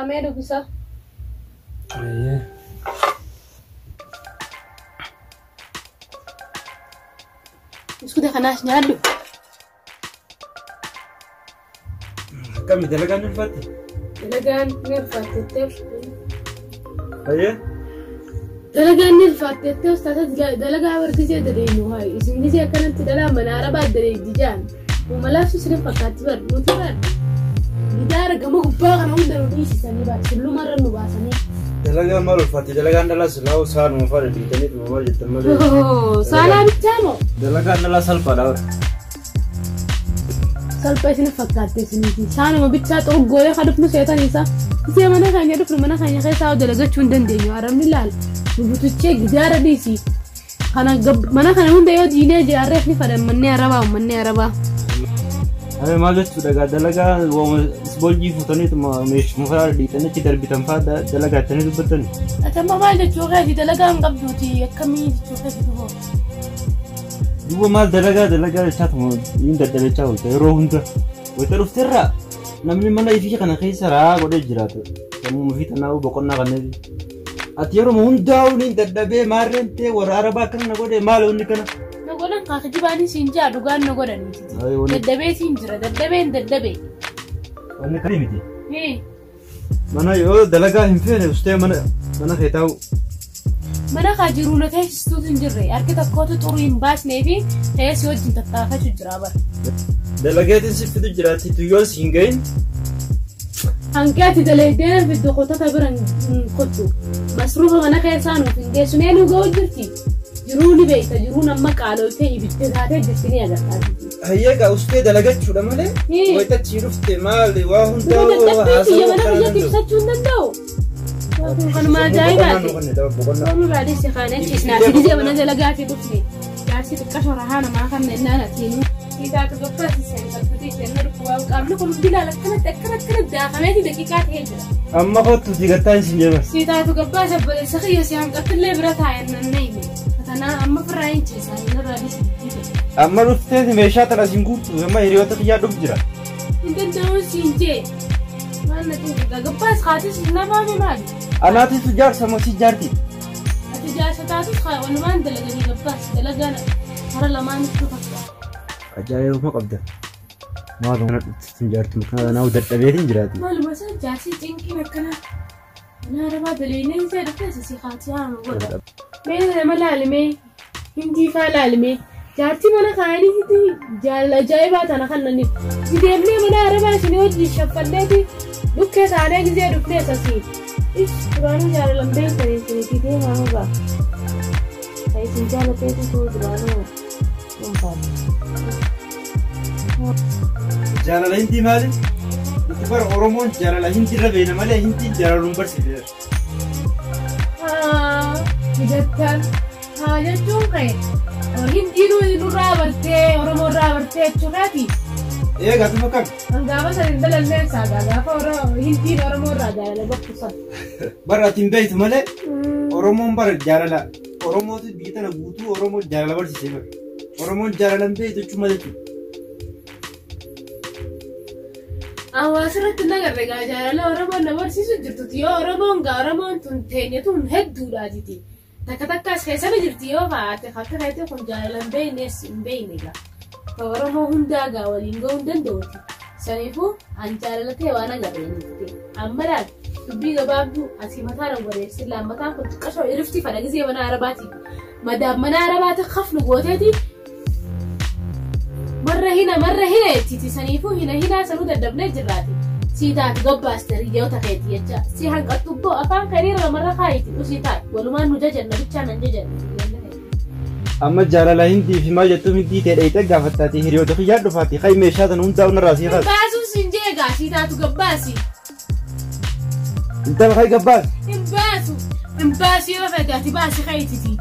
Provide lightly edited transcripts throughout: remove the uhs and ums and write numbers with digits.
Kaamee dubbisa. Ayyee. Biskuuta kanaas nyaadhu. Akkami dalagaan ni ulfaatte? Dalagaan ni ulfaattettee. Ayyee. Dalagaan ni ulfaattettee ustaasa dalagaa barsiisee daleenyu haa isin gisee akkanatti dhalaa mana arabaa daleeddi jaan. Uumalaafsu isin fakkaatti bar nuti bar. Gidaara gama gubbaa kana hunda nu dhiisisanii bar tullumarra nu baasanii. Dalagaan maal ulfaatti? Dalagaan dhalaa silaa saanuma faana dhiitanii maal jettan malee. Saalaa bichaa moo? Dalagaan dhalaa salphaadha bara. Salphaa isin fakkaatte isiniiti. Saanuma bichaa xurgoolee kan dhufnu seetan isa. Isee mana keenya dhufnu mana keenya keessaa hoo dalagachuu hin dandeenyu. Arabni laal nu butuchee gidaara dhiisi. Kana mana kana hunda yoo diinee ijaarreef ni fadhan mannee arabaa ummannee arabaa. Ani maal jechuudha egaa dalagaa isboonjii fuutaniituma meeshuma fa'aa dhiitanii achi darbitan fa'aa dalagaa jettanii dubbattani. Ati amma maal jechuu keeti dalagaa hin qabduuti akkamii jechuu keeti duboo. Duuba maal dalagaa dalagaa jechaatuma hin daddabechaa oolta yeroo hunda. Wayita dhufterraa namni mana ifii kana keessa raa godhee jiraata. Sammuu ofii tanaa'uu boqonnaa kanneen. Ati yeroo hundaa'uu ni dadhabee maarreen ta'e warra arabaa akkana na godhe maal wanni kana. Na godhan kaa kijibaanis hin jaa dhugaan na godhaniiti. Daddabee siin jira daddabeen daddabee. Wanni kana miti. Mana yoo dalagaa hin feene ustee mana mana kee taa'u. Mana kaa jiruu na teessistuutu hin jirre harki tokkootu xurii hin baasnee fi ta'ee si wajjin tattaafachuu jira bara. Dalageetiin si fidu jiraatti tuyyoon si hin gahin. Hanqee ati dalaydee fiddu kotota bira hin kottu. Masruufa mana keessaa nuuf hin geessu mee nu ga'u jirti. Jiruu ni beekta jiruun amma qaaloftee ibidda taatee jirti ni agartaa. Hayyee gaa ustee dalagachuudha malee. Wayita achii dhufte maali waa hundaa Dadhabbii kiyya mana kiyyatti ibsachuu hin danda'u. Kun kanuma ajaa'ibaati. Boqonnaa dhiisi kaanee ciisnaa gisee mana dalagaatii dhufne. Jaarsi xiqqa shorahaa namaa kan nennaan atiinuu. Itaatu gabbaasi seenfattuti jenna dhukkubaa qaamni kun hundi ilaala akkanatti akkanatti akkanatti daakameeti daqiiqaa ta'ee jira. Amma kottu si gattaa isin jedha. Si taatu gabbaasa obboleessa kiyya si hanqattillee bira taa'e nannayne. Fatanaa amma firraa hin ciisaa hin irraa dhiisi. Amma dhuftee meeshaa tana siin guutu amma hiriyoota kiyyaa dhufu jira. Hin danda'uun siin jee. Maal na cinqiqa gabbaas kaatis nafaame maali? Anaatis jaarsa moo si jaarti? Ati jaarsa taatus walumaan dalaganii gabbaas dalagaan hara lamaanittuu fakkaata. Ajaa'ibuma qabda. Maaluma kana dhufti jaartuma kana naaf dadhabeetiin jiraati. Maaluma isaa jaarsi cinqiin akkana. Mana arabaa daleenee isaa dhuftee si kaatii haama godha. Mee nama laalimee hindii faa laalimee jaartii mana kaa'anii jaalala ajaa'ibaa tana kan nani. Deemnee mana arabaa isin hojii shaffalleeti dhukkee taanee gisee dhuftee sasii. Is duraanuu jaalalan beektanii isinitti deemaa ba'a. Kan isin jaalateetu duraanuu dhuunfaati. Jaalala hindii maali? Nuti bara Oromoon jaalala hindii irra beena malee hindiin jaalala nu barsiifte. Haa mijataan haa jechuun ka'e hindiinuu nurraa bartee Oromoo irraa bartee jechuudhaati. Eegaa tuma kam? Gaafa san hin dalalleen saagaa gaafa hindiin Oromoo irraa jaalala bakku san. Bara ati hin beektu malee Oromoon bara jaalala Oromootu biyya tana guutuu Oromoo jaalala barsiisee bara. Oromoon jaalala hin beektu jechuun maal jechuudha? Hawaasa irratti nagarre gaa jaalala Oromoon na barsiisu jirtuti yoo Oromoon gaa Oromoon tun teenye tun hedduudhaatiti. Takka takkaas keessa ni jirti yoo faate akka keetti kun jaalala hin beeknes hin beekne gaa. Ka Oromoo hundaa gaa waliin ga'uu hin danda'uti. Saniifuu an jaalala ta'e waan agarre ni Amma laal dubbii gabaabduu asii mataa na wareersi lammataan kun xiqqashoo irifti fadha gisee mana arabaati. Madaam mana arabaati kafnu gooteeti marra hina marra hina jettiti saniifuu hina hinaa sanuu daddabnee jirraati. Sii taatu gabbaaste hiriyoota keeti jecha si hanqattu boo afaan kaniirra marra kaayiti usii taatu walumaan nu jajanna bichaa nan jajanna. Amma jaalala hindii fi maal jettu hindii ta'e dheeyxee gaafattaati hiriyoota kiyyaa dhufaati kai meeshaa tana hundaa hundarraa sii kaasa. Baasuun siin jeegaa sii taatu gabbaasi. Intala kai gabbaasi. Hin baasu hin baasu yoo fedhe ati baasi kayititi.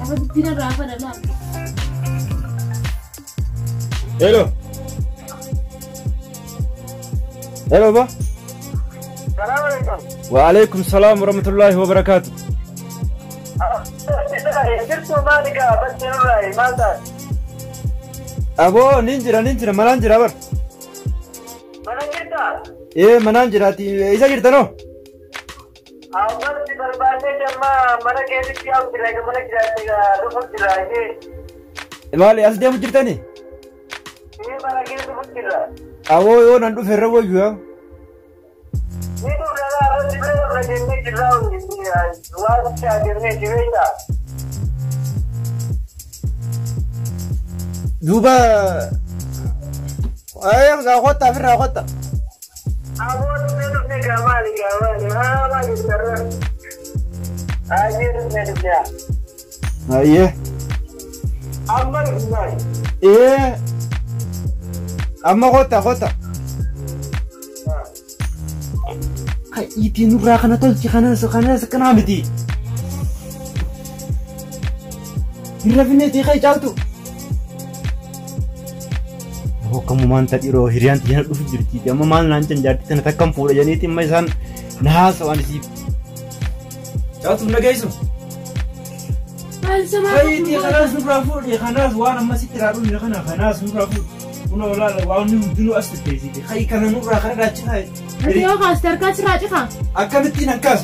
Afa guddina irraa fadha laal. Hello. Hello ba. Salaam alaikum. Wa alaikum salaam wa rahmatullahi wa barakatuh. Jirtu maali gaa bakki nurraa maal taate? Aboo nin jira nin jira malaan jira bar. Mana jirtaa? Manaan jiraati. Isa jirtanoo? Abbatti barbaadnee amma mana keessatti yaa'u jira mana jiraatti dhufu jira. Maali as deemu jirtani? Mana keessa dhufu jira. Awoo yoo nan dhufe irra wayyu yaa. Ni dhufa irratti bira irra jennee jirra waan itti adeemnee jireenya. Duuba qotta ofirraa qotta. Aboo dhufnee dhufnee gaamaali gaamaali haa maali jirra. Ayyee dhufnee dhufnee. Ayyee. Amma dhufnaa. Amma qotta qotta. Itti nurraa kana tolchi kanas kanas kanaa miti. Irra finneetii kai caaltu. Hokkamumaan tadhiroo hiriyaan xiyyaana dhufu jirti. Amma maal naan can jaartii tana takkam fuudha jedhaniiti amma isaan na haasawaan isiif. Caaltuuf na geessu. Fayitii kanaas nurraa fuudhi kanaas waan amma sitti raadhuun kana kanaas nurraa fuudhi. Kun olaala waan inni hundinuu as tetteessite. Hayi kana nurraa kana daachifaa. Ati yoo kaaste harkaa sirraa cifaa? Akkamittiin akkas?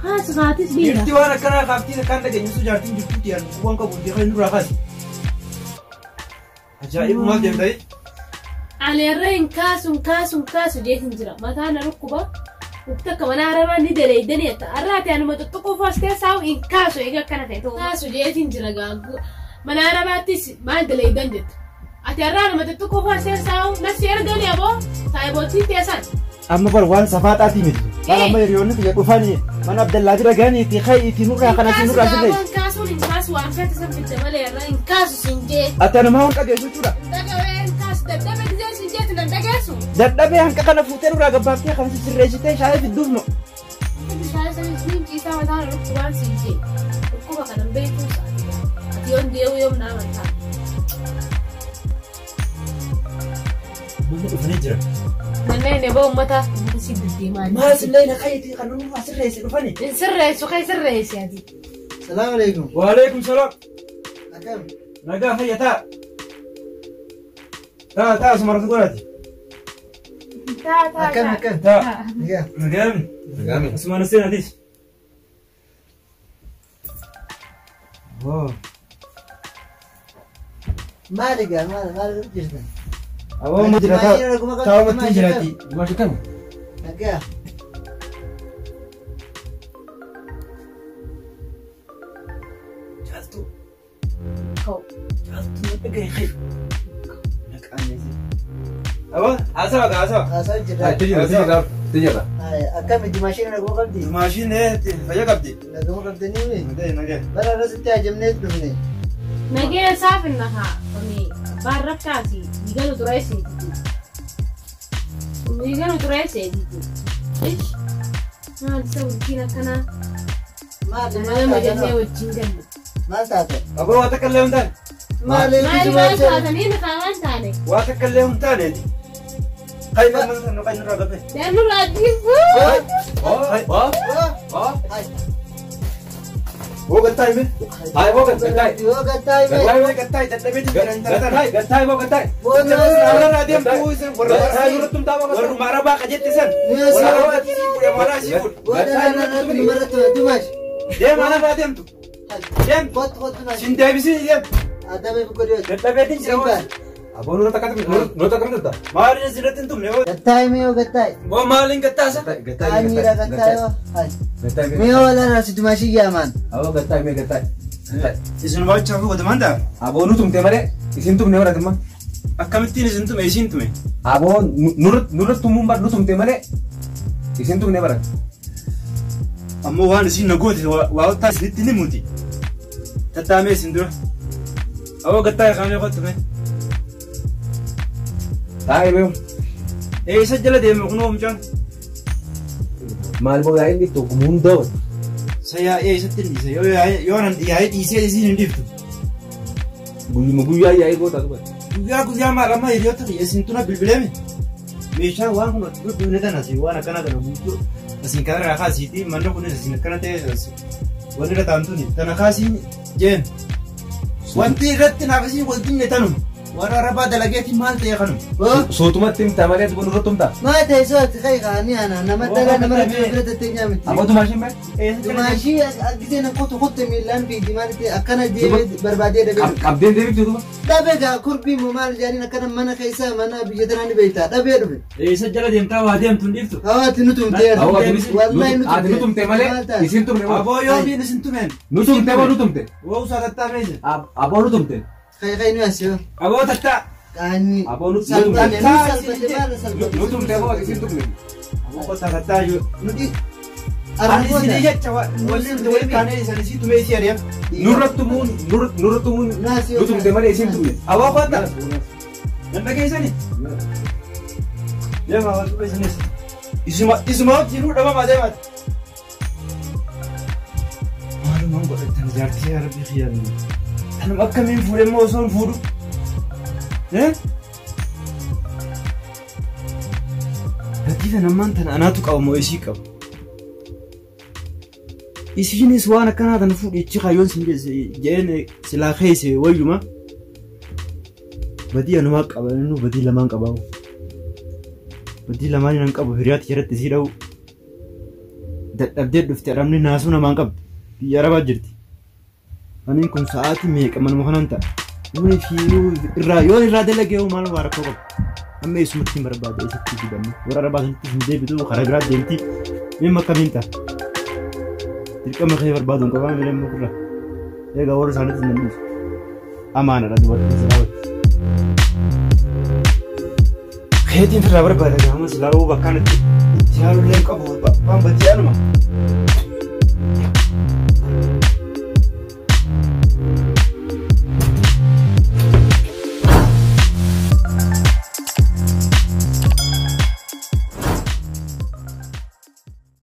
Kaas kaatis dhiira. Jirti waan akkanaa kaaftiin akkaan dhageenyu sun jaartiin jirtuutti yaadnu waan qabu hundi nurraa kaasi. Ajaa'ibu maal deemtee? Ani irra hin kaasu hin kaasu hin kaasu jeetin jira. Mataa na dhukkuba. Ukta akka mana arabaa ni daleeydanii atta. Arraati anuma tuttuquuf as keessaa hin kaasu eega akkana ta'e. Kaasu jeetin jira gaaggu. Mana arabaattis maal daleeydan jettu. Ati arraa anuma tuttuquuf as keessaa nafsi erganii aboo saayibootiin teessan. Amma bar waan safaaxaatii miti. Waan amma hiriyoonni kiyya dhufanii mana Abdallaa bira gahaniiti ka'iitii nurraa kanatti nurraa sirree. Hin kaasuun hin kaasu waan feete san fidde malee irra hin kaasu siin jee. Ati anuma hun dhageessu jechuudha. Dhagawee hin kaasu dadhabee gisee siin jeetu nan dhageessu. Dadhabee hanqa kana fuutee nurraa gabbaaftee kan sirreessitee shaayii fidduuf no. Shaayii sanis niin ciisaa mataa dhukkubaan siin jee. Dhukkuba kana hin beekuu isaati. Ati yoon dee'uu yoom naa amantaa. Manni dhufanii jira. Manneen eboo uummata si deddeemaa. Maal sillee na ka'iitii kan nurraa sirreesse dhufanii. Hin sirreessu kai sirreessi ati. Salaam alaikum. Waalaikum salaam. Akkam? Nagaa fayya taa. Taa taa asuma irratti godhati. Taa taa. Akkam akkam? Taa. Nagaa. Nagaami. Nagaami. Asuma na seenatis. Maali gaa maali maali jirtan? Aboo ma jira taa. Taa matti jiraati. Maal akkam? Nagaa. Caaltuu. Ka'u. Caaltuu na dhagaye kai. Naqaan Aboo haasawa gaa haasawa. Haasaa jirra. Itti jira itti jira itti jira. Akkamitti maashinii naguma qabdi? Maashinii fayya qabdi. Naguma qabdanii mi? Nagee nagee. Bara irratti ajamnee dhufne. Nagee isaaf hin nahaa. Kuni abbaan rakkaati. Miiganu xureesseeti. Miiganu xureesseeti. Ish. Maal isa wajjin akkanaa? Maali Nama jennee wajjin ganna. Maal taate? Aboo waa takka illee hin taane. Maali Maal maal taatanii nakaa waan taane? Waa takka illee hin taane. Kai kan mana sana kai nurraa gabbee. Deemnu raajjifu. Boo gattaa hime. Hai boo gattaa. Yoo gattaa hime. Gattaa gattaa dadhabee jira intala tana. Gattaa boo gattaa. Warra deemtuu isin warra warra arabaa qajeetti san. Warra arabaa sii fuudhe maraa sii fuudhe. Deem arabaa deemtu. Deem. Sin deebisin deem. Dadhabeetiin jira. Aboo nurra takka nurra takka turta. Maaliin asirratti hin tumne. Gattaa hime yoo gattaa. Boo maaliin gattaa isa? Gattaa Miira gattaa yoo. Mee walaa situ maashii yaamaan. Aboo gattaa hime gattaa. Isin baachaa fi godhamaan ta'a. Aboo nu tumte malee isin tumne bara timma. Akkamittiin isin tume isin tume? Aboo nurra tumuun bar nu tumte malee isin tumne bara. Ammoo waan isin na goote waa ottaa isinitti ni muti. Tattaamee isin dura. Aboo gattaa kaamee qottume. Taa'ee beeku. Eessa jala deeme kunoo mucaan? Maal boo yaa'in dhiiftu gumuun dawat. Sa yaa'ee eessatti hin dhiise yoo nan yaa'ee dhiisee isiin hin dhiiftu. Guyyuma guyyaa yaa'ee goota tuba. Guyyaa guyyaa maal amma hiriyoota kiyya isin tuna bilbileemi. Meeshaa waan kun bilbilee tana asii waan akkana kana guutuu asiin kanarraa kaasiitii manni kunis asiin akkana ta'e wanni irra taa'amtuuni tana kaasiin jeen. Wanti irratti naaf isiin wal dinne tanuma. Warra Arabaa dalageetiin maal ta'e kanuma? Suutumatti himta malee duba nurratti tumta. Maa ta'e sooti kai kaani ana nama dala nama rakkoo bira tattee miti. Aboo tumaashiin bee? Dumaashii gisee na kutu kutte miilaan fiidi maal ta'e akkana deemee barbaadee dhabee. Qabdeen deebifte duba. Dhabee gaa kurbii moo maal jaaniin akkana mana keessa mana biyya tanaa ni beektaa dhabee dhufe. Eessa jala deemtaa waa deemtu hin dhiiftu. Hawaati nu tumtee. Aboo Wallahi nu ati nu tumte malee isin tumne moo? Aboo yoomiin isin tumeen? Nu tumte moo nu tumte? Woo usaa meesha. Aboo nu tumte. Kai kai nu asiyoo. Aboo tattaa. Qaanyi. Aboo nu Salphate tumte. nu salphate maal salphate. Nu tumte moo isin tumne? Aboo kottaa tattaa yoo. Nuti. Ani isinii jecha waliin waliin kaanee isin isii tumee isii ari'am. Nurratti tumuun nurratti tumuun nu tumte malee isin tumne. Aboo kottaa. Nan dhageessani? Deemaa wal tume isinis. Isuma isuma wajjinuu dhabamaa deemaati. Maalumaan godhattan jaartii yaa rabbi xiyyaadha. Tanuma akkamiin fuudhe immoo osoo hin fuudhu? Gatii tana ammaan tana anaatu qaba moo isii qaba? Isiinis waan akkanaa tana fuudhi ichi kaayyoon sin jedheen silaa keesse wayyuma. Badii anumaa qaba inni badii lamaan qaba. Badii lamaan nan qabu hiriyaatti jalatti isii dha'u. Dadhabdee dhufte arabni naasuu namaan qabdi. Biyya arabaa jirti. Aniin kun sa'aatii meeqa manuma kanan ta'a. Yoon fi irraa yoon irraa dalagee hoo maal waa rakkoo qabu. Amma eessumatti hin barbaade eessatti fidanne. Warra arabaa sanatti hin deebitu karaa biraa deemti. Mee akkamiin ta'a? Dirqama kee barbaadu hin qabaa miidhamni ofirraa. Egaa warra isaaniitti hin dhiisu. Amaanadha dubartiin silaa wajji. Keetiin firraa barbaada gaama silaa hoo bakkaan itti itti yaalullee hin qabu waan badii anuma.